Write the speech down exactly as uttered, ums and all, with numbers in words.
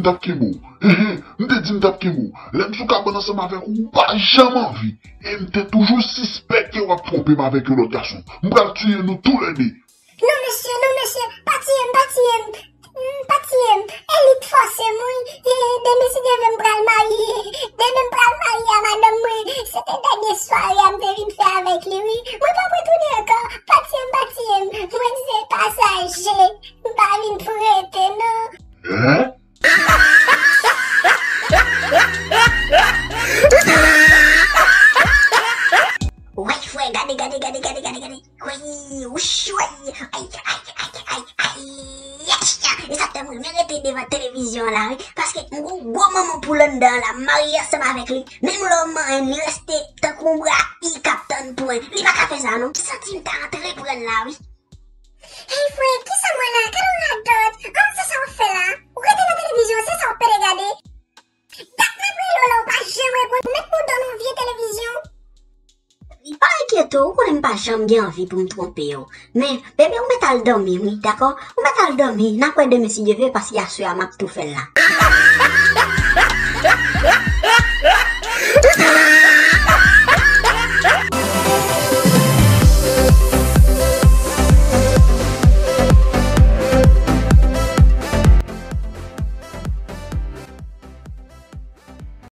M t ap kenbe w. Hen, hen, m te di m t ap kenbe w. Lè m sou kabann ansanm avèk ou, ou pa janm anvi. E m te toujou sispèk ke w ap twonpe m avèk yon lòt gason. M pral tiye nou toulède. Non mesye, non mesye, pa tiye m, pa tiye m. Mm, pa tiye m. E li k fòse m, wi. E, demen si Dye vle m pral marye. Demen m pral marye a madanm mwen. Se te dènye sware a m te vin fè avèk li, wi. Mwen p ap retounen ankò. Pa tiye m, pa tiye m. Mwen se pasaje. M pa vin pou rete, non. Hein? Woy, frè, gade, gade, gade, gade, gade, gade. Woy, wouch, woy. Ay, ay, ay, ay, ay. Yes! E sa k fè m renmen rete devan televizyon an la, wi. Paske m gon gwo manman poul anndan an la, m marye ansanm avèk li. Menm lè w manyen, li reste tankou yon bra i k ap tann pwen. Li pa ka fè sa, non. M santi m ta antreprann la, wi. Hey, frè, kisa m wè la? Gade yon radòt. An, se sa w ap fè la? Ou rete nan televizyon, se sa w ap pede gade? Dat m ap rele w la, ou pa janm reponn. Mèt pou w dòmi yon vye televizyon. Pa enkyete w, ou konnen m pa janm gen anvi pou m twonpe w. Men, bebe, ou mèt al dòmi, wi, dakò? Ou mèt al dòmi, n ap wè demen si Dye vle, paske aswè a m ap tou fè l la.